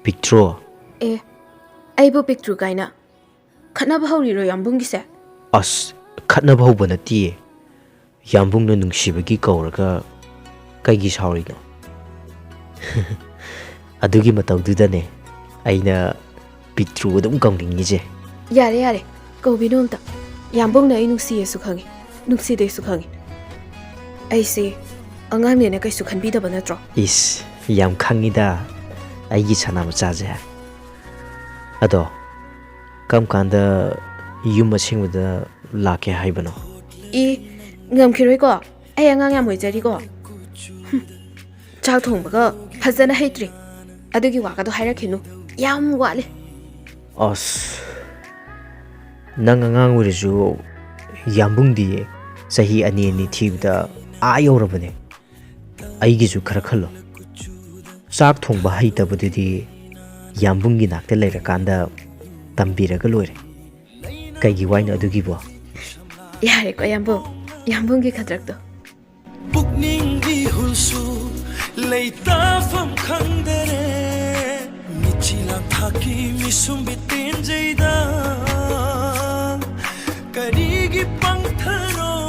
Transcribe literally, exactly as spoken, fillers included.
ꯄꯤꯛꯇ꯭ꯔꯣ? ꯑꯦ, ꯑꯩꯕꯨ ꯄꯤꯛꯇ꯭ꯔꯨ ꯀꯥꯏꯅ? ꯈꯠꯅꯕ ꯍꯧꯔꯤꯔꯣ ꯌꯥꯝꯕꯨꯡꯒꯤꯁꯦ? ꯑꯁ, ꯈꯠꯅꯕ ꯍꯧꯕ ꯅꯠꯇꯤꯌꯦ꯫ ꯌꯥꯝꯕꯨꯡꯅ ꯅꯨꯡꯁꯤꯕꯒꯤ ꯀꯧꯔꯒ ꯀꯩꯒꯤ ꯁꯥꯎꯔꯤꯅꯣ? ꯑꯗꯨꯒꯤ ꯃꯇꯧꯗꯨꯗꯅꯦ ꯑꯩꯅ ꯄꯤꯛꯇ꯭ꯔꯨ ꯑꯗꯨꯝ ꯀꯧꯅꯤꯡꯉꯤꯁꯦ꯫ ꯌꯥꯔꯦ, ꯌꯥꯔꯦ, ꯀꯧꯕꯤꯅꯣ ꯑꯝꯇ꯫ ꯌꯥꯝꯕꯨꯡꯅ ꯑꯩ ꯅꯨꯡꯁꯤꯌꯦꯁꯨ ꯈꯪꯉꯤ, ꯅꯨꯡꯁꯤꯗꯦꯁꯨ ꯈꯪꯉꯤ꯫ ꯑꯩꯁꯦ ꯑꯉꯥꯡꯅꯦꯅ ꯀꯩꯁꯨ ꯈꯟꯕꯤꯗꯕ ꯅꯠꯇ꯭ꯔꯣ? ꯏꯁ, ꯌꯥꯝ ꯈꯪꯉꯤꯗ ꯑꯩꯒꯤ ꯁꯅꯥ ꯃꯆꯥꯁꯦ꯫ ꯑꯗꯣ, ꯀꯔꯝ ꯀꯥꯟꯗ ꯌꯨꯝ ꯑꯁꯦꯡꯕꯗ ꯂꯥꯛꯀꯦ ꯍꯥꯏꯕꯅꯣ? ꯏ, ꯉꯝꯈꯤꯔꯣꯏꯀꯣ, ꯑꯩ ꯑꯉꯥꯡ ꯌꯥꯝ ꯑꯣꯏꯖꯔꯤꯀꯣ꯫ ꯍꯨꯝ, ꯆꯥꯛ ꯊꯣꯡꯕꯒ ꯐꯖꯅ ꯍꯩꯇ꯭ꯔꯤ꯫ ꯑꯗꯨꯒꯤ ꯋꯥꯒꯗꯣ ꯍꯥꯏꯔꯛꯈꯤꯅꯨ, ꯌꯥꯝ ꯋꯥꯠꯂꯤ꯫ ꯑꯁ, ꯅꯪ ꯑꯉꯥꯡ ꯑꯣꯏꯔꯁꯨ ꯌꯥꯝꯕꯨꯡꯗꯤ ꯆꯍꯤ ꯑꯅꯤ ꯑꯅꯤ ꯊꯤꯕꯗ ꯑꯥ ꯌꯧꯔꯕꯅꯦ꯫ ꯑꯩꯒꯤꯁꯨ ꯈꯔ ꯈꯜꯂꯣ꯫ ꯆꯥꯛ ꯊꯣꯡꯕ ꯍꯩꯇꯕꯗꯨꯗꯤ ꯌꯥꯝꯕꯨꯡꯒꯤ ꯅꯥꯛꯇ ꯂꯩꯔꯀꯥꯟꯗ ꯇꯝꯕꯤꯔꯒ ꯂꯣꯏꯔꯦ꯫ ꯀꯩꯒꯤ ꯋꯥꯏꯅꯣ ꯑꯗꯨꯒꯤꯕꯣ? ꯌꯥꯔꯦꯀꯣ ꯌꯥꯝꯕꯨꯡ, ꯌꯥꯝꯕꯨꯡꯒꯤ ꯈꯗ꯭ꯔꯛꯇꯣ꯫ ꯄꯨꯛꯅꯤꯡꯒꯤ ꯍꯨꯜꯁꯨ ꯂꯩꯇꯥꯐꯝ ꯈꯪꯗꯔꯦ꯫ ꯃꯤꯆꯤ ꯂꯥꯡꯊꯥꯛꯀꯤ ꯃꯤꯁꯨꯝꯕꯤ ꯇꯦꯟꯖꯩꯗ ꯀꯔꯤꯒꯤ ꯄꯪꯊꯔꯣ?